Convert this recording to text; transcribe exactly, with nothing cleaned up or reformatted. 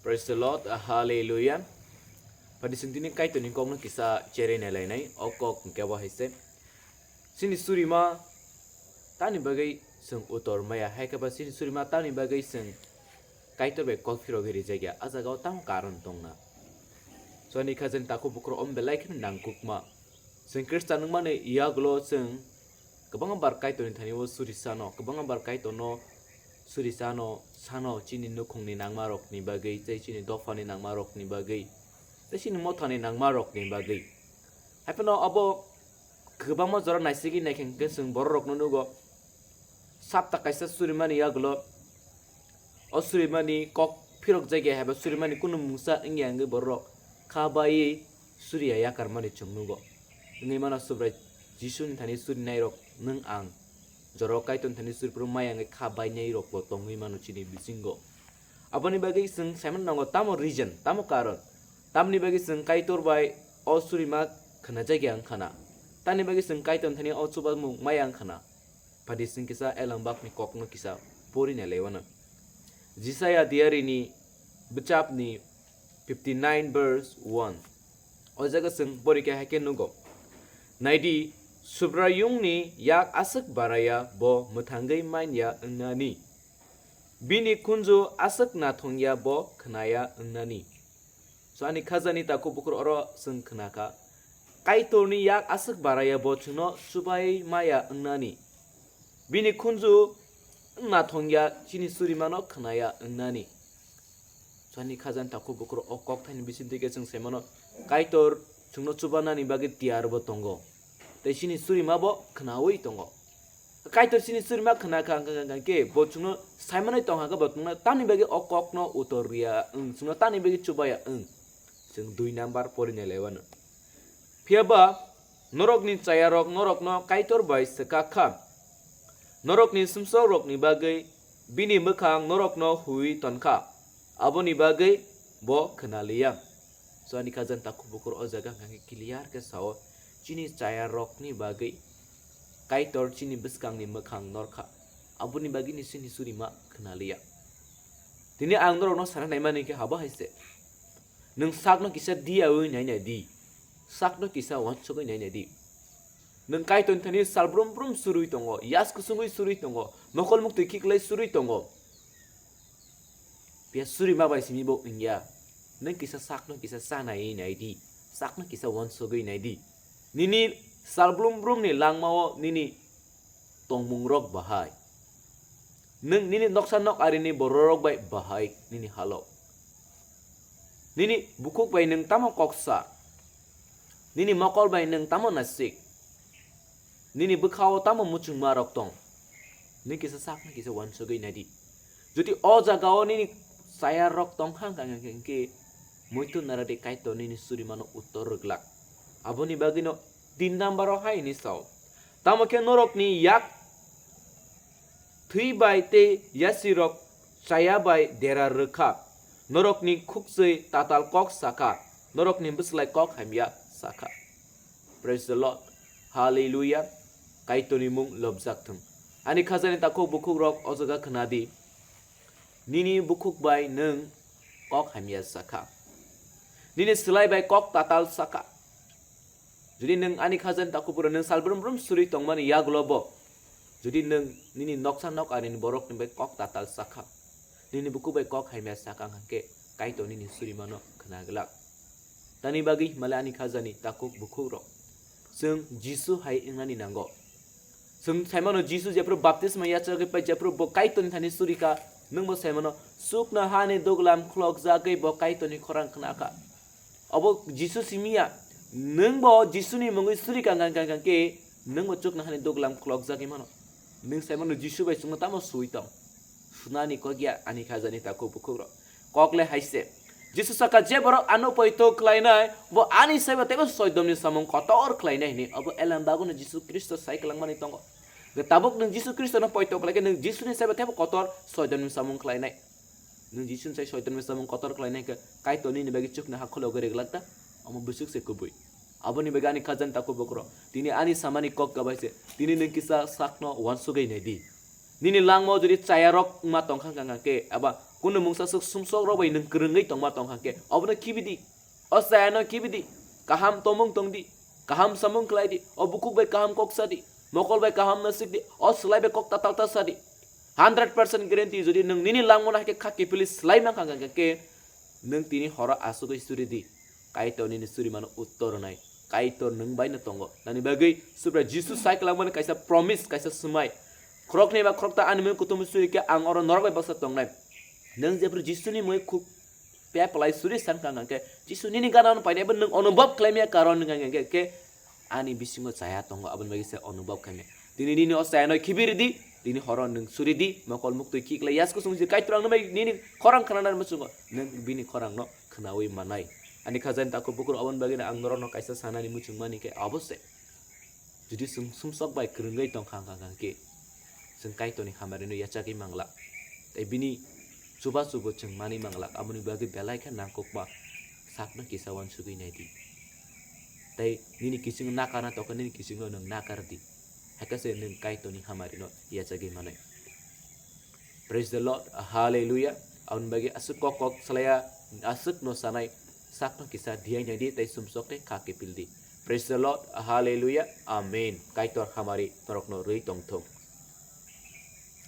Praise the Lord, hallelujah. Padi sing tini Kaitorni kokno kisa cherei nai lainai, o kok hwnkhe bo hai se. Chini surima tamni bagwi chwng utor maya, hai khe ba chini surima tamni bagwi chwng Kaitor bai kok phirogwi rijak ya, a jaga o tamo karon tongna. Chwngni khajani takhuk bukhuk om belai kheno nangkukma. Chwng Khristan wngmani yagulo chwng kwbangma bar Kaitorni thani o suri sano, kwbangma bar Kaitorno suri sano, sano chini nukhungni nangmarokni bagwi, tei chini dophani nangmarokni bagwi, tei chini mothani nangmarokni bagwi. Haiphano abo kwbangma jora naisigwi naikhe hwnkhe chwng bororokno nugo. Sapta kaisa surimani yagulo o surimani kok phirok jagya haiba surimani kunu mungsa wngya hwnkhe bororok kha baiwi suriya yakarmani chwng nugo. Wngwi mano Subrai Jisuni thani surinairok nwng ang jorao Kaitorni thani suriphuru maya wngwi kha bainairokbo tongwi mano chini bisingo. Aboni bagwi chwng saimano nango tamo reason, tamo karon, tamni bagwi chwng Kaitor bai o surima khwnajagya wngkhana, tamni bagwi chwng Kaitorni thani o chubamung maya wngkhana. Padi sing kisa elambakni kokno kisa pori nai laiwano. Jisaya diarini bwchapni fifty nine verse one. O jaga chwng pori khe hai khe nugo. Naidi, Subraiyungni yak aswk baraya bo mwthangwi manya wngnani. Bini khunju aswk nathongya bo khnaya wngnani. So ani khajani takhuk bukhuk oro chwng khna kha. Kaitorni yak aswk baraya bo chwngno chubai maya wngnani. Bini khunju nathongya chini surimano khnaya wngnani. So ani khajani takhuk bukhuk o kok thaini bisingtwi khe chwng saimano Kaitor chwngno chubanani bagwi tiyar bo tongo. Tei chini surima bo khnaui tongo. Kaitor chini surima khna kha, hwnkha, hwnkha, hwnkha khe bo chwngno saimanwi tong kha khe bo chwngno tamni bagwi o kokno utor rwya wng, chwngno tamni bagwi chubaya wng. Chwng dui number porinai laiwano. Phiya ba norokni chayarok norokno Kaitor bai swkak kha, norokni sumsokrokni bagwi bini mwkhang norokno hui ton kha, aboni bagwi bo khna liya. So ani khajani takhuk bukhuk o jaga hwnkha khe clear khe sao, chini chayarokni bagwi Kaitor chini bwskangni mwkhang nor kha, aboni bagwino chini surima khna liya. Tini ang norokno sana naimani khe abo hai se, nwng sakno kisa diyaui nai nai di, sakno kisa uansugui nai nai di. Nwng Kaitorni thani sal brum brum surui tongo, yas kusungui surui tongo, mokol muktwi khiklai surui tongo. Phiya surima bai simi bo wngya. Nwng kisa sakno kisa chanai nai di. Sakno kisa uansugui nai di. Nini sal brum brumni langmao nini tongmungrok bahai. Nwng nini noksa nok arini bororok bai bahai nini halok. Nini bukhuk bai nwng tamo kok sa? Nini mokol bai nwng tamo nasik? Nini bwkhao tamo muchungmarok tong? Nwng kisa sakno kisa uansugui nai di. Jodi o jagao nini chayarok tong kha hwnkha hwnkhe muitu nara di, Kaitor nini surimano uttor rwglak. Aboni bagwino tin number o hai hwnwi sao, tamo khe norokni yak thwi bai tei yasirok chaya bai dera rwkha, norokni khukchwi tatal kok sakha, norokni bwslai kok hamya sakha. Praise the Lord. Hallelujah. Kaitorni mung lobjak thung. Ani khajani takhuk bukhuk rok o jaga khna di. Nini bukhuk bai nwng kok hamya sakha. Nini slai bai kok tatal sakha. Jodi nwng ani khajani takhuk bukhuk rok nwng sal brum brum suri tongmani yagulo bo, jodi nwng nini noksa nok arini borokni bai kok tatal sakha, nini bukhuk bai kok hamya sakha hwnkhe Kaitor nini surimano khna glak. Tani bagwi himale ani khajani takhuk bukhuk rok, chwng Jisu hai wngnani nango. Chwng saimano Jisu jephru baptisma yachagwi pai jephru bo Kaitorni thani surikha, nwngbo saimano chuknohani duglam khulokjagwi bo Kaitorni khorang khnakha. Obo Jisu simiya, nwngbo Jisuni mungwi surikha hwnkha hwnkha khe nwngbo chuknohani duglam khulokjagwi mano. Nwng saimano Jisu bai chwngno tamo sui tong? Sunani kok ya ani khajani takhuk bukhuk rok. Kok le hai se. Jisu saka, "Je borok ano poito khlainai, bo ani saiba teibo soidomni samung kotor khlainai," hwnwi. Obo elem bagwino Jisu Khristo sai kwlangmani tongo. Tabuk nwng Jisu Khristono poito khlai khe nwng Jisuni saiba teibo kotor soidomni samung khlainai. Nwng Jisuni sai soidomni samung kotor khlainai khe Kaitor nini bagwi chuknoha khulogwi rwglak ta? Omo bwswk se kubui. Aboni bagwi ani khajani takhuk bukhuk rok, tini ani samani kok kabai se, tini nwng kisa sakno uansugwi nai di. Nini langmao jodi chayarok wngma tongkha hwnkha khe, eba Kunu mungsa swk sumsok rok bai nwng kwrwngwi tongma tongkha khe obono khibi di. O chayano khibi di. Kaham tomung tong di. Kaham samung khlai di. O bukhuk bai kaham kok sa di. Mokol bai kaham nasik di. O slai bai kok tatal ta sa di. Hundred percent guarantee, jodi nwng nini langmano hai khe kha kiphilwi slai mankha hwnkha khe, nwng tini horo asugwi suri di. Kaitor nini surimano uttor rwnai. Kaitor nwng bai no tongo. Nani bagwi Subrai Jisu sai kwlangmani kaisa promise, kaisa swmai. Khoroknwi ba khorokta ani mung kuthum suri khe ang oro norok bai baksa tongnai. Nwng jephru Jisuni mui khuk pya palai suri san kha hwnkha khe, Jisu nini gana no painai bo nwng onubhob khlai maya karon hwnkha khe, ani bisingo chaya tongo, aboni bagwi se onubhob khaimya. Tini nini o chayano khibi ridi, tini horo nwng suri di, mokol muktwi khiklai yas kusung si Kaitor ang nini khorang khwnanani muchungo, nwng bini khorang no khwnawi manai. Ani khajani takhuk bukur, oboni bagwi ang norokno kaisa sanani muchung mani khe obo se. Jodi chwng sumsok bai kwrwngwi tongkha hwnkha khe, chwng Kaitorni hamari no yachagwi manglak. Tei bini chubachu bo chwng manwi manglak, aboni bagwi belai khe nangkukma sakno kisa uansugwi nai di. Tei nini kiching nakar na tokha, nini kiching no nwng nakar di. Hai khe se nwng Kaitorni hamari no yachagwi manai. Praise the Lord, hallelujah. Aboni bagwi aswk kok kok salaya, aswk no sanai sakno kisa diya nai di tei sumsok tei kha kipil di. Praise the Lord, hallelujah, amen. Kaitor hamari norokno rwi tongthung.